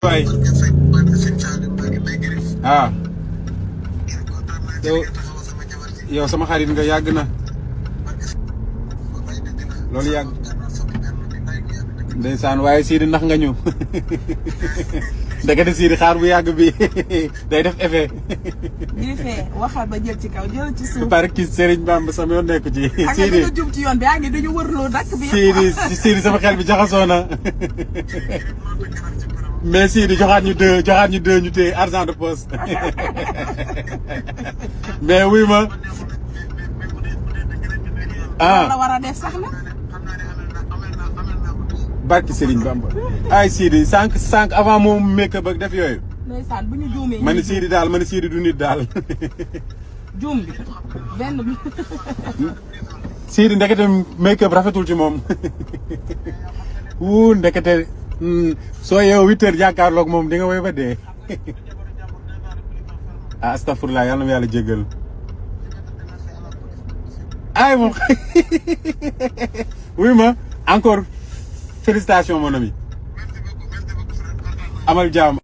waay ah yow sama xarit nga yàgg na loolu yàgg ndeysaan waaye Sidi nax nga ñu ndekete Sidi xaar bu yàgg bi day def effet. di fee waxal ba jël ci kaw jël ci suuf. barki Serigne Bamba sama yoon nekk ci. Sidi ak jum ci yoon bi ngi dañu wërloo dakk bi. Sidi sama xel bi jaxasoo na mais Sidi joxaat ñu deux ñu téye argent de poche mais wuy ma la war a def sax na. barki Serigne Bamba ay Sidi sànq avant moom make-up ak def yooyu. ndeysaan bu ñu juumee. ma ne Sidi daal ma ne Sidi du nit daal. juum bi benn bi. Sidi ndekete make-up rafetul ci moom wuu ndekete soo yeewoo 8 heures jàkkaarloog moom di nga woy ba dee. ah astafurlah yàlla na ma yàlla jéggal ay moom oui ma encore félicitations mon ami amal jaam